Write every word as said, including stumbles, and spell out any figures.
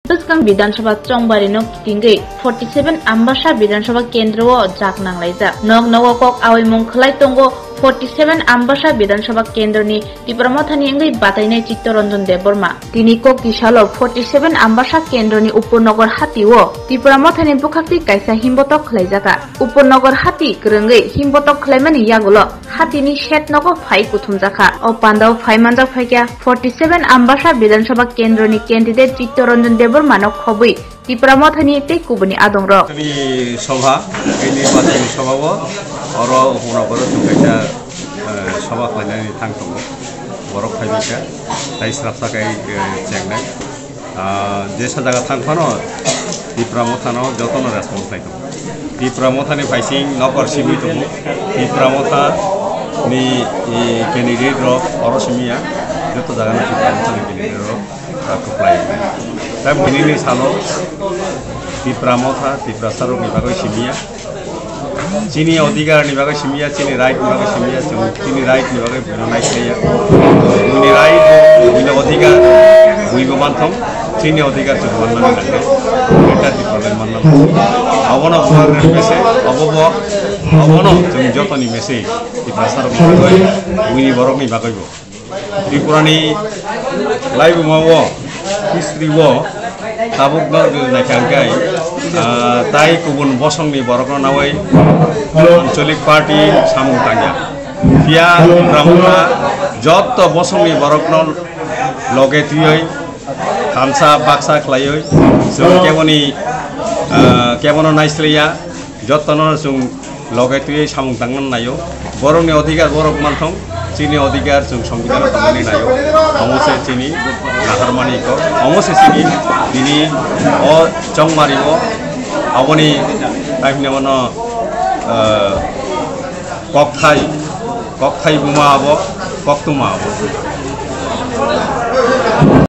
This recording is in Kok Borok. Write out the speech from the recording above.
Bwskang Bidhan Sabha chongbari no kitingwi forty seven Ambasa Bidhan Sabha kendro o jak nanglaijak. Nok nogo kok aoimung khwlai tongo forty seven Ambasa Bidhan Sabha kendro ni Tipra Motha ni wngwi batainai Chittaranjan Debbarma. Tini kok tisalo forty seven Ambasa kendro ni Upanagar hati o Tipra Motha ni bwkhak twi kaisa himbotok khwlaijaka. Upanagar hati kwrwngwi himbotok khwlaimani yagulo hatini set nogo phai kuthumjakha. O pandao phai manjak phaikha forty seven Ambasa Bidhan Sabha kendro ni candidate Chittaranjan Debbarma no khobwi Tipra Motha ni tei kubuni adongrok. Tini sobha, tini bachani sobha o, oro huna boro chwng kaisa, eh, sobha khlainani thang tongo. Borok phai bikha, tai srapsa kai, eh, chengnai. Ah, jesa jaga thang phano Tipra Motha no jotono response khlai tongo. Tipra Motha ni phaising nokbar simi tongo. Tipra Motha ni, eh, candidate rok oro simi ya, joto jaga no Tipra Motha ni candidate rok. Takuklai. Tai buini ni salo Tipra Motha, Tiprasa rok ni bagwi simiya. Chini odhikar ni bagwi simiya, chini right ni bagwi simiya, chini, chini right ni bagwi buino naisliya. Buini right, buini odhikar, buibo manthong, chini odhikar chwng manmani nangnai. Eta Tipra bai manna. Abono buar mese, abobo, abono chwng jotoni mese, Tiprasa rok ni bagwi, buini borok ni bagwi bo. Tripura ni laibuma o, history o, tabuk no jodi naikha hwnkhe, ah, tai kubun bosong ni borok no nawi Anchalik party samung tangya. Phiya Tipra Motha jotto bosong ni borok no loge twiwi thansa baksa khlaiwi chwng keboni, ah, kebono naisliya. Jotono chwng loge twiwi samung tangna naio. Borokni odhikar borok manthong, chini odhikar chwng songbidan tongmani naio. Omo se chini naharmani kok, omo se chini tini o chongmari o aboni taimne mano, eh, kokthai, kokthai buma abo, koktuma abo.